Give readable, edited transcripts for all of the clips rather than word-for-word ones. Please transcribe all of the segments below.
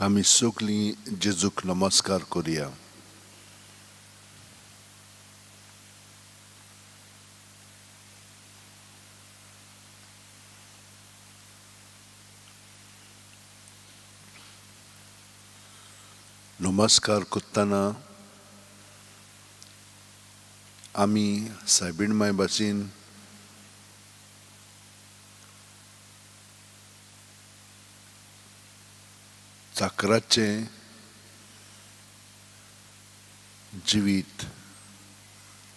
आमी सगळीं जेजूक नमस्कार करुया. नमस्कार करतना आमी सायबीण माय भाशेन चाकराचें जिवीत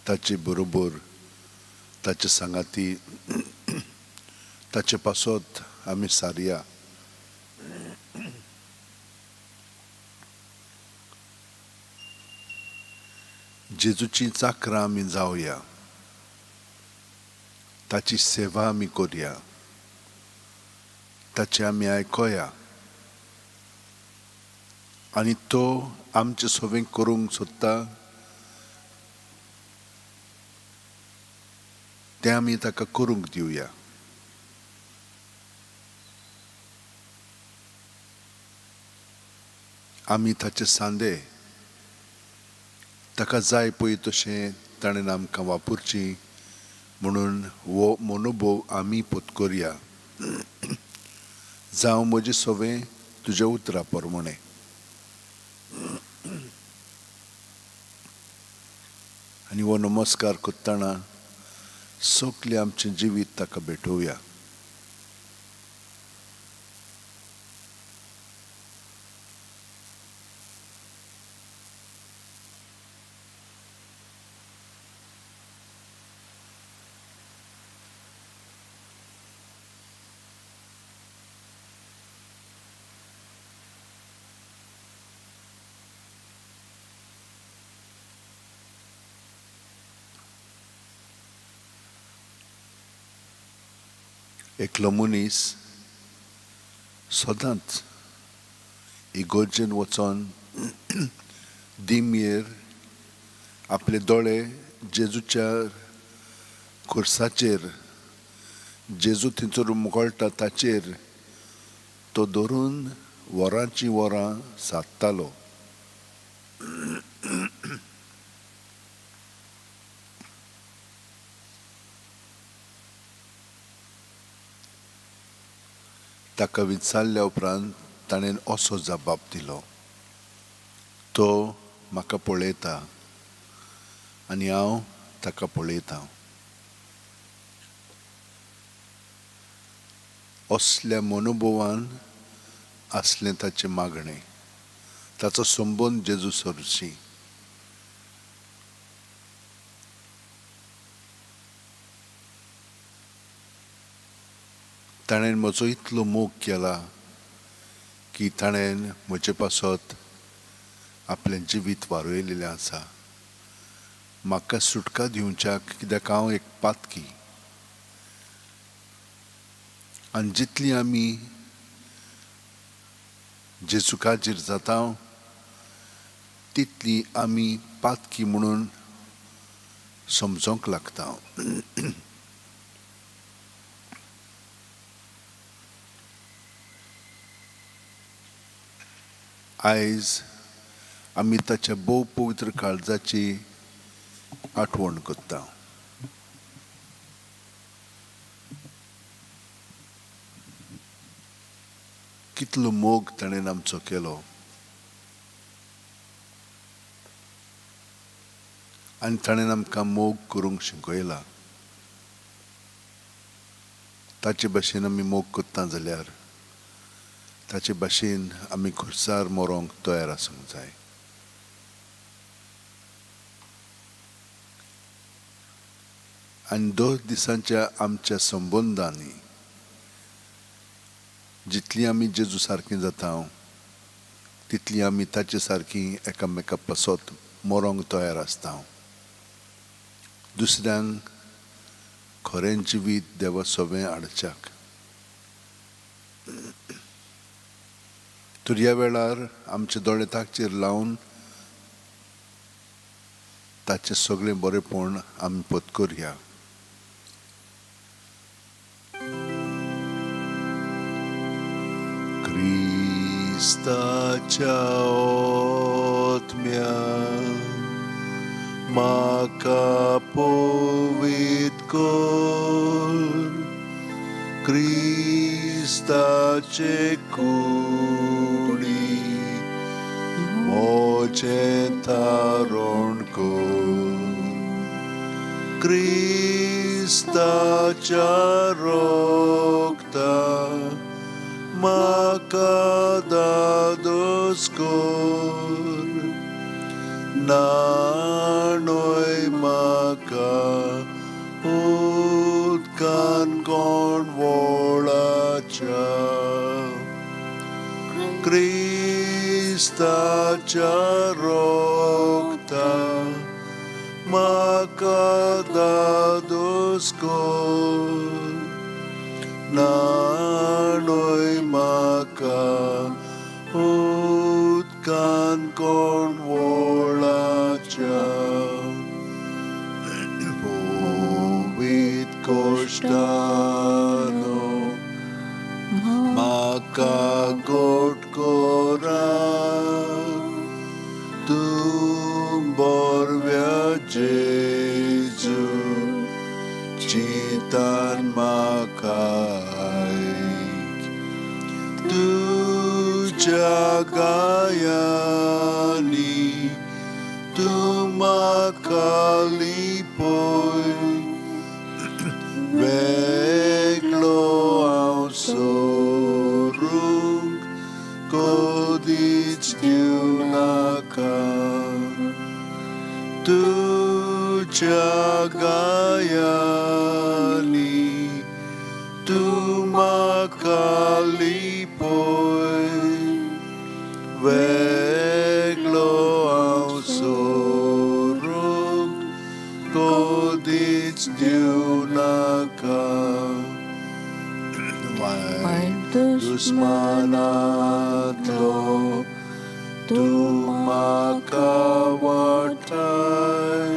ताचे बरोबर ताचे सांगाती ताचे पासत आमी सारया. जेजूची चाकरां आमी जावया, ताची सेवा आमी करया, ताचें आमी आयकोया आनी तो आमचे सवें करूंक सोदता तें आमी ताका करूंक दिवया. आमी ताचे सांदे, ताका जाय पळय तशें ताणें आमकां वापरची म्हणून हो मनोभोव आमी पत्करया. जावं म्हजें सवें तुज्या उतरा प्रमाणें. आनी हो नमस्कार करतना सगलें आमचें जिवीत ताका भेटोवया. एकलो मनीस सदांच इगर्जेन वचोन दिमयेर आपले दोळे जेजूच्या खुर्साचेर, जेजू थंयसर मुकोळटा ताचेर तो धरून वरांचीं वरां सादतालो. ताका विचारल्या उपरांत ताणें असो जबाब दिलो, तो म्हाका पळयता आनी हांव ताका पळयतां. असल्या मनोभोवान आसलें ताचें मागणें, ताचो संबंद जेजू सरशी. ताणें म्हजो इतलो मोग केला की ताणें म्हजे पासत आपलें जिवीत वारयलेलें आसा. म्हाका सुटका दिवच्याक, कित्याक हांव एक पातकी. आनी जितली आमी जेजू काजीर जाता तितली आमी पातकी म्हणून समजोंक लागता. आयज आमी ताच्या भोव पवित्र काळजाची आठवण करता. कितलो मोग ताणें आमचो केलो आनी ताणें आमकां मोग करूंक शिकयला. ताचे भाशेन आमी मोग करता जाल्यार ताचे भाशेन आमी खुर्सार मरोंक तयार आसूंक जाय. आनी दर दिसांच्या आमच्या संबंदांनी जितली आमी जेजू सारकीं जाता तितली आमी ताचे सारकी एकामेका पासत मरोंक तयार आसता. दुसऱ्यांक खरें जिवीत देवा सवें हाडच्याक. तर ह्या वेळार आमचे दोळे ताचेर लावन ताचें सगळें बरेंपण आमी पत्करया. क्रिस्ताच्या आत्म्या म्हाका पवित्र कर, क्रिस्ताचे कुडी म्हजें तारण कर, क्रिस्ताच्या रक्ता म्हाका दादोस कर, न्हाणय म्हाका उदकान कोण वळाच्या, क्रिस्ताच्या रक्ता म्हाका दादोस कर, न्हाणय म्हाका उदकान कोण वळाच्या, पवित्र कोश्टानो म्हाका गोट करा, तूं बरव्या जेजू चिंतान म्हाका आयक, तुज्या गायांनी तूं म्हाका लिपय, वेगळो हांव सोरूंक कदीच दिवनाका, तुज्या गायांनी तूं म्हाका लिपय, वेगळो हांव सोरूंक कदीच दिवनाका, वायट दुस्मानांतलो तूं म्हाका वाटाय,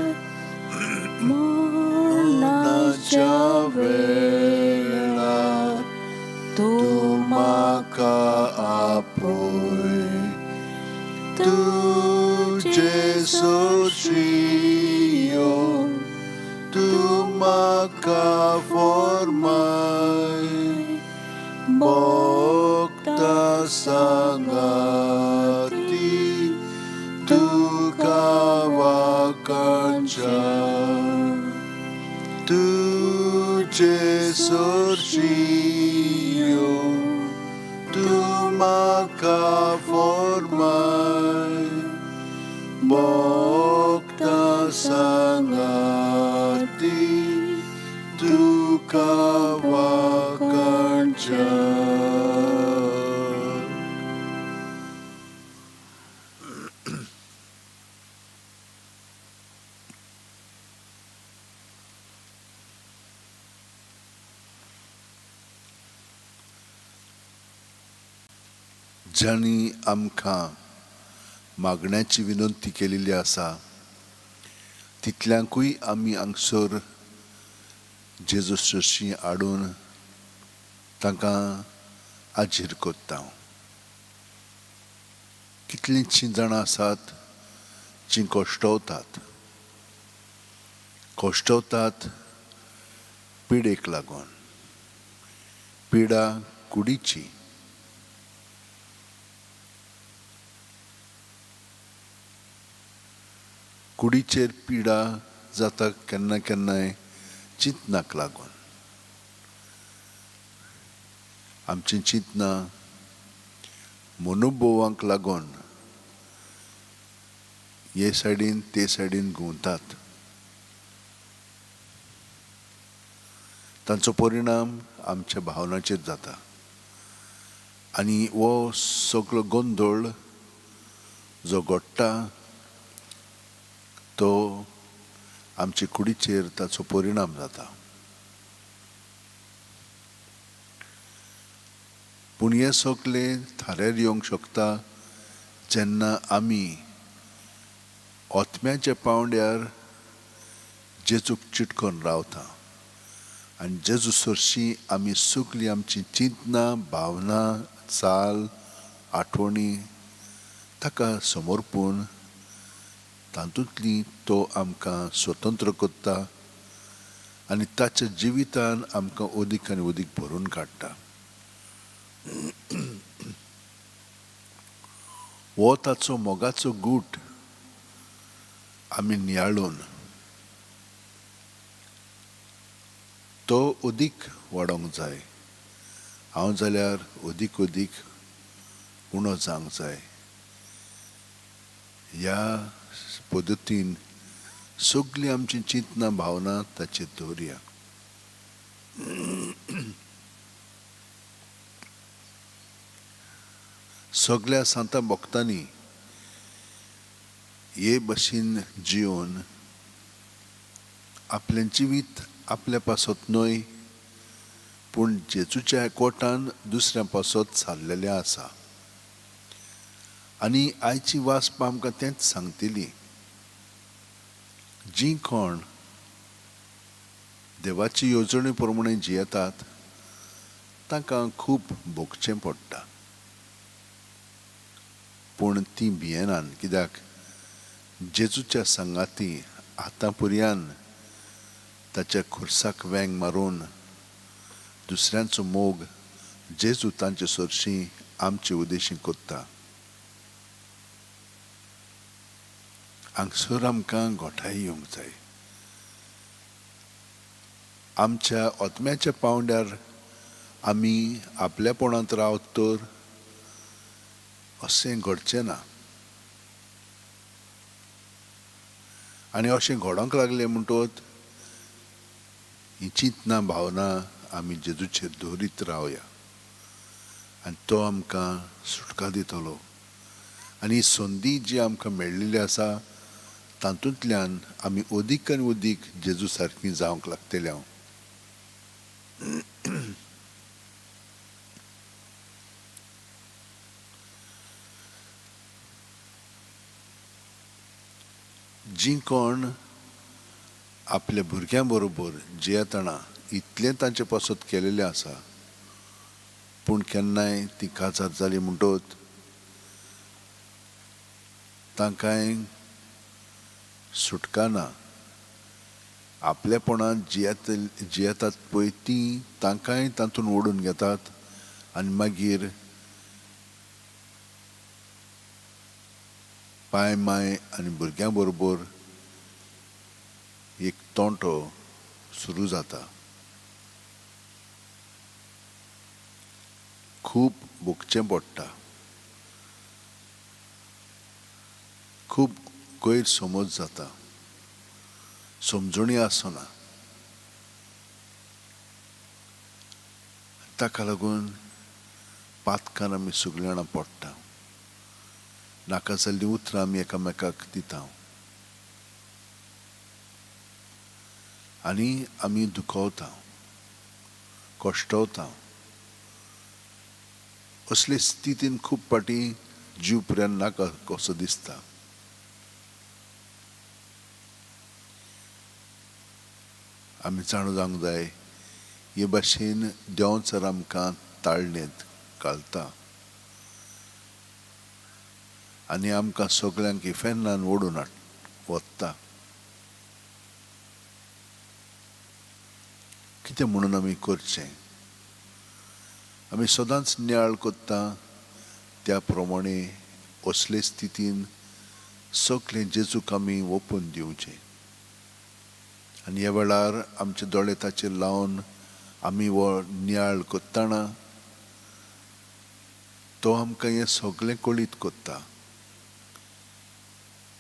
मरणाच्या वेळार तूं म्हाका आपय, तुजे सरशीं यो तूं म्हाका फॉर्माय, भक्ता सांगाती तुका वाखाणच्या, तुजे सरशीं यो तूं म्हाका फॉर्माय, भक्ता सांगाती तुका वाखाणच्या. जांणी आमकां मागण्याची विनंती केलेली आसा तितल्यांकूय आमी हांगसर जेजू सरशीं हाडून तांकां आजीर करता. कितलींशीं जाणां आसात जीं कश्टवतात, कश्टवतात पिडेक लागून, पिडा कुडीची. कुडीचेर पिडा जाता केन्ना केन्नाय चिंतनाक लागून. आमचीं चिंतनां मनोभोवांक लागून हे सायडीन ते सायडीन घुंवतात. तांचो परिणाम आमच्या भावनाचेर जाता आनी हो सगळो गोंदळ जो घडटा तो आमचे कुडीचेर ताचो परिणाम जाता. पूण हें सगळें थाऱ्यार येवंक शकता जेन्ना आमी आत्म्याच्या पांवड्यार जेजूक चिटकोन रावता आनी जेजू सरशीं आमी सगळीं आमची चिंतनां, भावना, चाल, आठवणी ताका समर्पून तातूंतली तो आमकां स्वतंत्र करता आनी ताच्या जिवितान आमकां अदीक आनी अदीक भरून काडटा. हो ताचो मोगाचो गूट आमी नियाळून तो अदीक वाडोवंक जाय. हांव जाल्यार अदीक अदीक उणो जावंक जाय. ह्या पद्दतीन सगळीं आमची चिंतना भावना ताचेर दवरया. सगळ्या सांता भक्तांनी हे भशेन जिवन आपलें जिवीत आपल्या पासत न्हय पूण जेजूच्या एकवटान दुसऱ्या पासत सारलेलें आसा. आनी आयची वाचपा आमकां तेंच सांगतली. जी कोण देवाची येवजणे प्रमाणे जियेतात तांकां खूब भोगचें पडटा, पूण तीं भियेनात कित्याक जेजूच्या सांगाती आतां पर्यान ताच्या खुर्साक वेंग मारून दुसऱ्यांचो मोग जेजू तांचे सरशी आमचे उद्देशी करता. हांगसर आमकां गोठाय येवंक जाय. आमच्या आत्म्याच्या पांवड्यार आमी आपल्यापणांत रावत तर अशें घडचें ना. आनी अशें घडोवंक लागलें म्हणटकच ही चिंतना भावना आमी जेजूचेर दवरीत रावया आनी तो आमकां सुटका दितलो. आनी ही संदी जी आमकां मेळिल्ली आसा तातूंतल्यान आमी अदीक आनी अदीक जेजू सारकी जावंक लागतले. हांव जी कोण आपल्या भुरग्यां बरोबर जियेतना इतलें तांचे पासत केलेलें आसा पूण केन्नाय ती काजार जाली म्हणटकच तांकांय सुटका ना. आपलेपणांत जियेतात पळय ती तांकांय तातूंत ओडून घेतात आनी मागीर पाय माय आनी भुरग्यां बरोबर एक तोंटो सुरू जाता. खूब भोगचें पडटा, खूब गैरसमज जाता, समजणी आसना. ताका लागून पातकान आमी सगळीं जाणां पडटा. नाका जाल्लीं उतरां आमी एकामेकाक दिता आनी आमी दुखवता, कश्टवता. असले स्थितीन खूब फावटी जीव पर्यंत नाका कसो दिसता. आमी जाणू जावंक जाय हे भाशेन देंवचार आमकां ताळणेंत घालता आनी आमकां सगळ्यांक इफेर्नान ओडून वता. कितें म्हणून आमी करचें? आमी सदांच नियाळ करता त्या प्रमाणे असले स्थितीन सगळें जेजूक आमी ओपून दिवचें आनी ह्या वेळार आमचे दोळे ताचेर लावन आमी हो नियाळ करतना तो आमकां हें सगळें कळीत करता.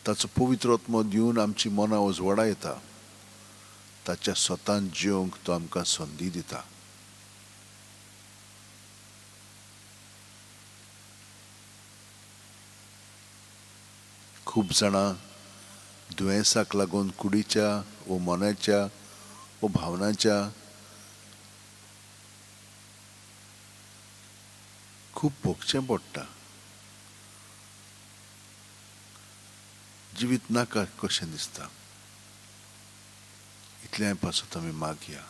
ताचो पवित्र आत्मो दिवन आमची मनां उजवाडा येता. ताच्या स्वतान जिवंक तो आमकां संदी दिता. खूब जाणां दुयेंसाक लागून कुडीच्या वो मनाच्या वो भावनाच्या खूब भोगचें पडटा. जिवीत नाका कशें दिसता. इतलें पासत आमी मागया.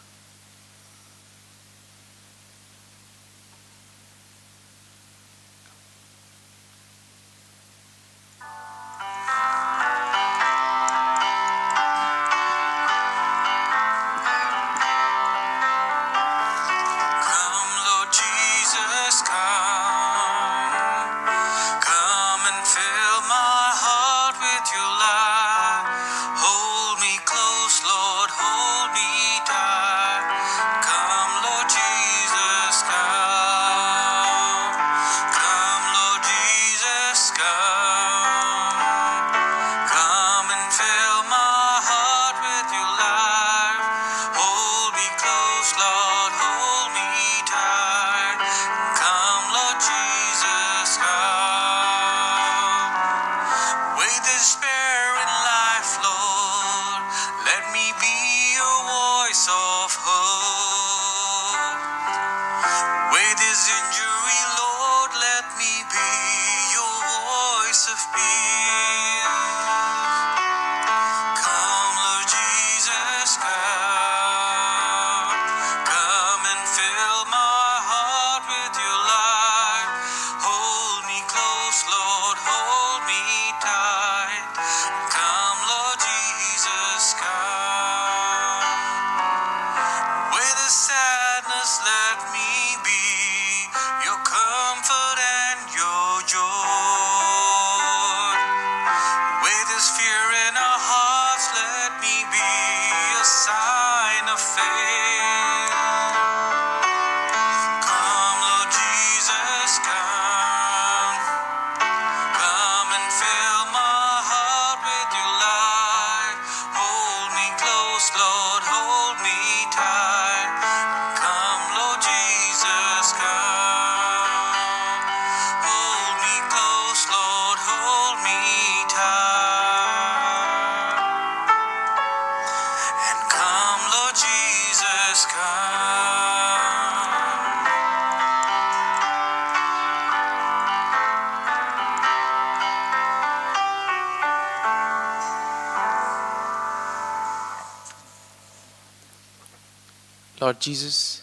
Lord Jesus,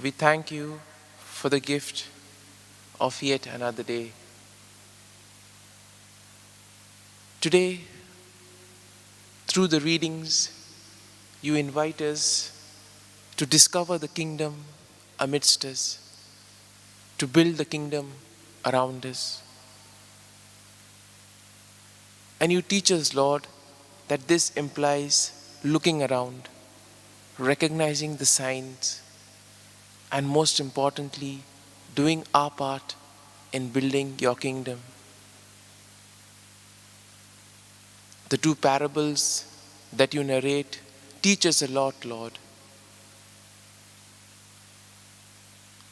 we thank you for the gift of yet another day. Today, through the readings, you invite us to discover the kingdom amidst us, to build the kingdom around us. And you teach us, Lord, that this implies looking around, recognizing the signs, and most importantly, doing our part in building your kingdom. The two parables that you narrate teach us a lot, Lord.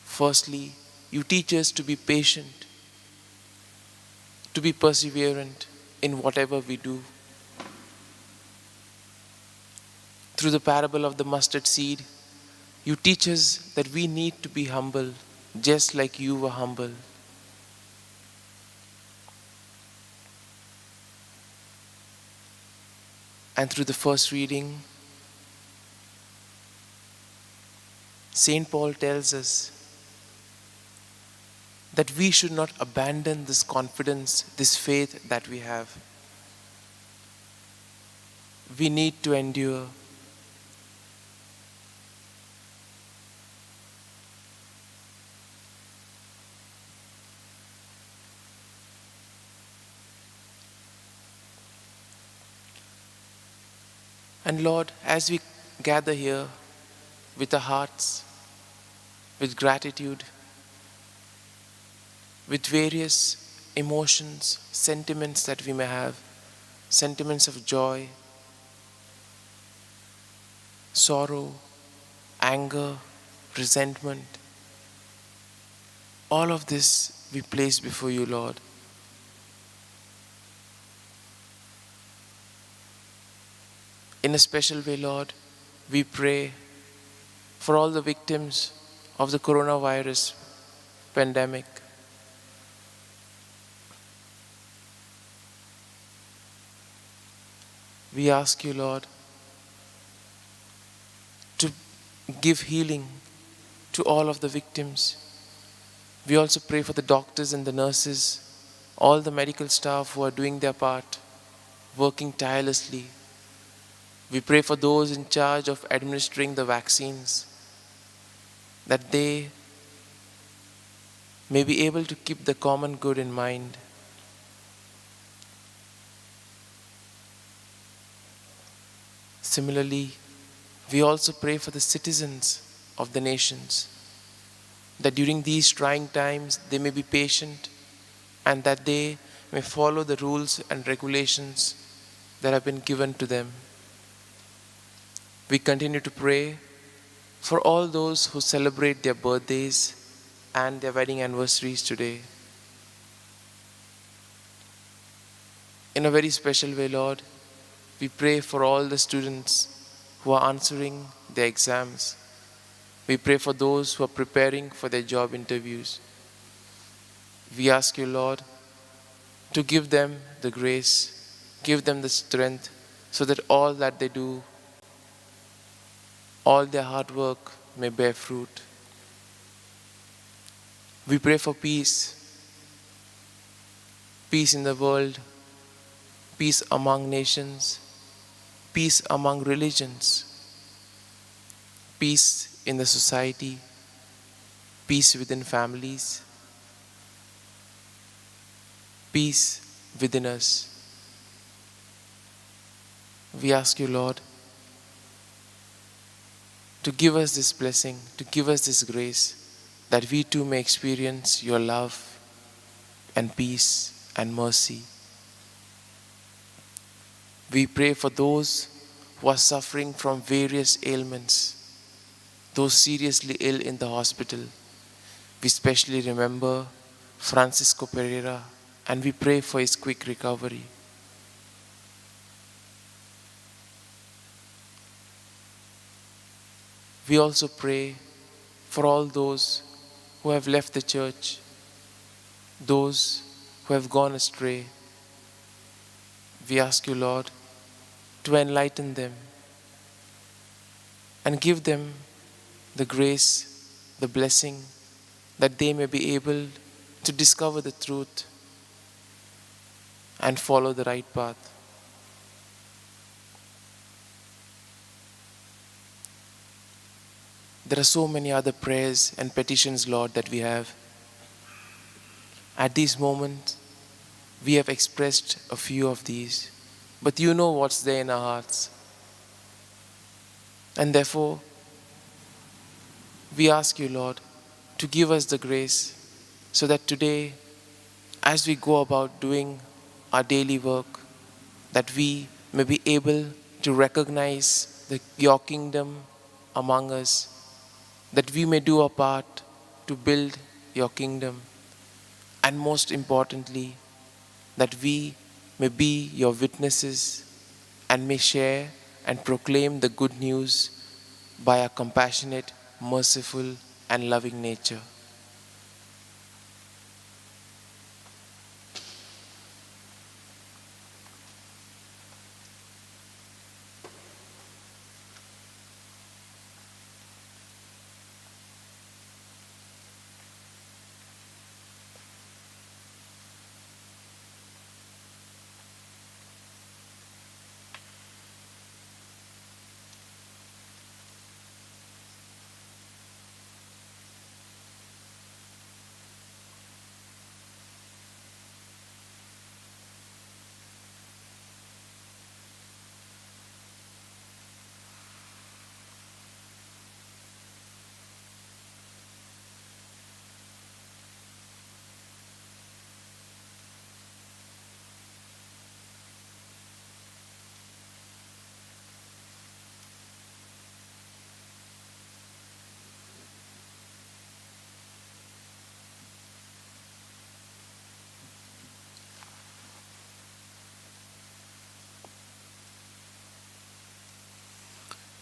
Firstly, you teach us to be patient, to be perseverant in whatever we do. Through the parable of the mustard seed, you teach us that we need to be humble, just like you were humble. And through the first reading, St. Paul tells us that we should not abandon this confidence, this faith that we have. We need to endure. And Lord, as we gather here with our hearts, with gratitude, with various emotions, sentiments that we may have, sentiments of joy, sorrow, anger, resentment, all of this we place before you, Lord. In a special way, Lord, we pray for all the victims of the coronavirus pandemic. We ask you, Lord, to give healing to all of the victims. We also pray for the doctors and the nurses, all the medical staff who are doing their part, working tirelessly. We pray for those in charge of administering the vaccines, that they may be able to keep the common good in mind. Similarly, we also pray for the citizens of the nations, that during these trying times they may be patient and that they may follow the rules and regulations that have been given to them. We continue to pray for all those who celebrate their birthdays and their wedding anniversaries today. In a very special way, Lord, we pray for all the students who are answering their exams. We pray for those who are preparing for their job interviews. We ask you, Lord, to give them the grace, give them the strength, so that all that they do, all their hard work may bear fruit. We pray for peace, peace in the world, peace among nations, peace among religions, peace in the society, peace within families, peace within us. We ask you, Lord, to give us this blessing, to give us this grace, that we too may experience your love and peace and mercy. We pray for those who are suffering from various ailments, those seriously ill in the hospital. We specially remember Francisco Pereira, and we pray for his quick recovery. We also pray for all those who have left the church, those who have gone astray. We ask you, Lord, to enlighten them, and give them the grace, the blessing, that they may be able to discover the truth and follow the right path. There are so many other prayers and petitions, Lord, that we have. At this moment, we have expressed a few of these, but you know what's there in our hearts. And therefore, we ask you, Lord, to give us the grace so that today, as we go about doing our daily work, that we may be able to recognize your kingdom among us, that we may do our part to build your kingdom, and most importantly, that we may be your witnesses and may share and proclaim the good news by our compassionate, merciful, and loving nature.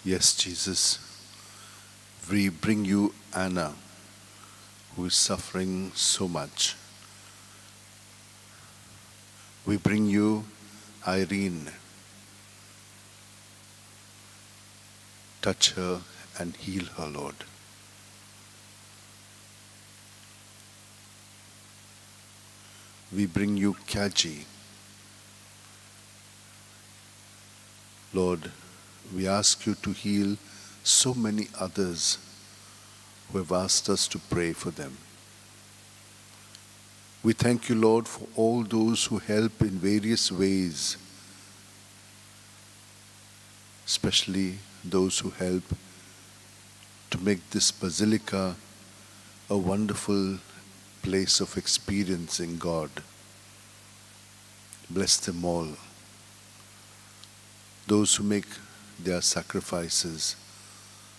Yes, Jesus, we bring you Anna, who is suffering so much. We bring you Irene. Touch her and heal her, Lord. We bring you Kaji. Lord, we ask you to heal so many others who have asked us to pray for them. We thank you, Lord, for all those who help in various ways, especially those who help to make this basilica a wonderful place of experiencing God. Bless them all. Those who make their sacrifices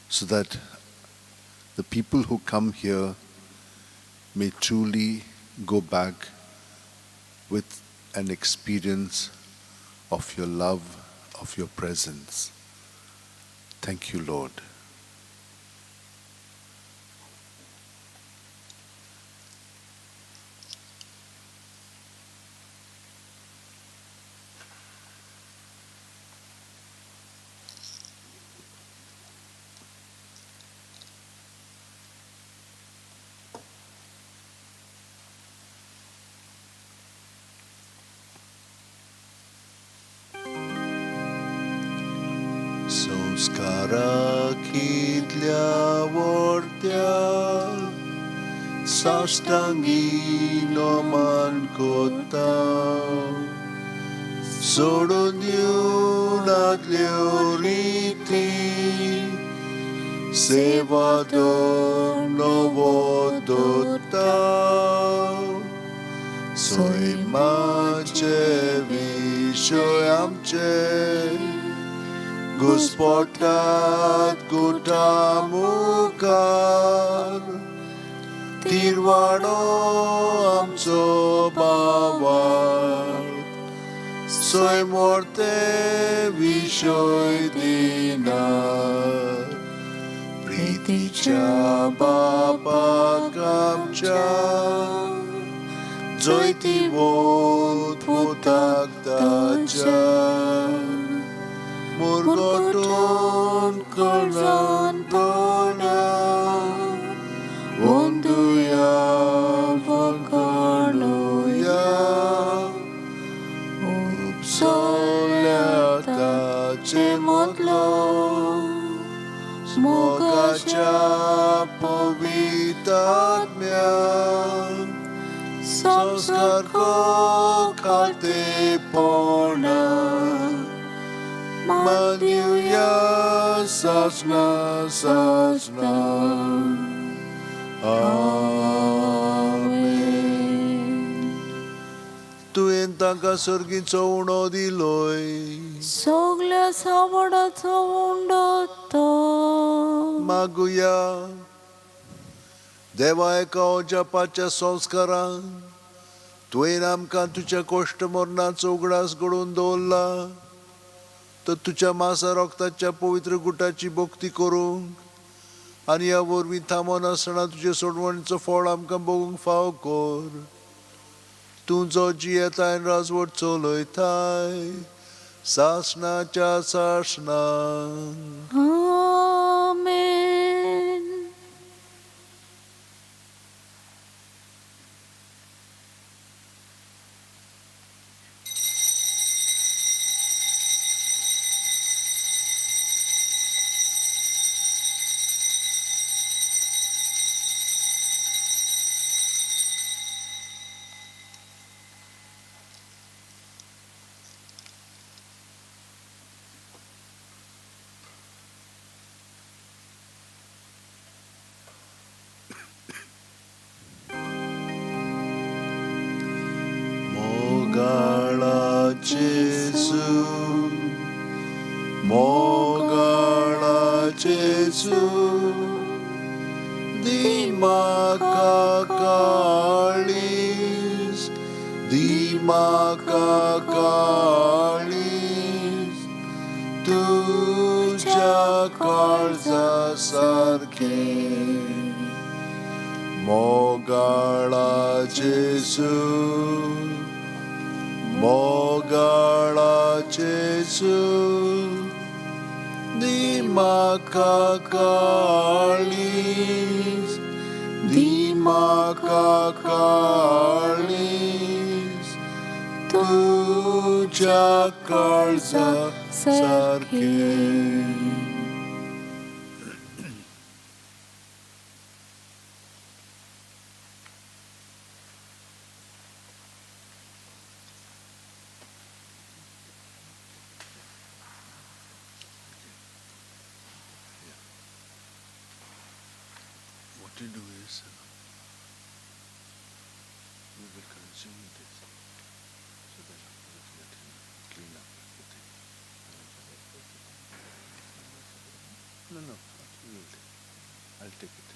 so that the people who come here may truly go back with an experience of your love, of your presence. Thank you, Lord. संस्काराखितल्या वर्त्या साष्टांगी नमन कोता सोडून दिवन आदल्यो रिती सेवा दोन नवो दोता सैमाचे विशय आमचे घुस्पोटात गुटा मुखार तिरवाडो आमचो बावार सैमोर्ते विशय दिना प्रितीच्या बापाक आमच्या जयती वोत पुताक ताच्या मुरगोटून काळजान तोंडा वंदुया फकाणुया उपसल्या ताचे मदलो मोगाच्या पवित्र आत्म्यान संस्कार खातेपणा मानूया सासना सासना. आमेन. तुवें तांकां सर्गीचो उणो दिलोय. सगल्या सावडाचो उंडो तो. मागुया. देवा, एका अजापाच्या संस्कारान तुवें आमकां तुज्या कोश्ट मरणाचो उगडास घडोवन दवरला, तर तुज्या मासा रोगताच्या पवित्र गुटाची भक्ती करूंक आनी ह्या वरवीं थांबनासतना तुजे सोडवणीचो फळ आमकां बघूंक फाव कर. तूं जो जियेताय राजवट चलयताय सासणाच्या सासणाक. आमेन. मोगाळा जेजू, मोगाळा जेजू, दी म्हाका काळीज, दी म्हाका काळीज तुज्या काळजा सारकें. मोगाळा जेजू, मोगाळा जेजू, दी म्हाका काळीज, दी म्हाका काळीज तुज्या काळजा सारकें. What to do is, we will consume this so that we let him clean up everything. No, we will take. I'll take it.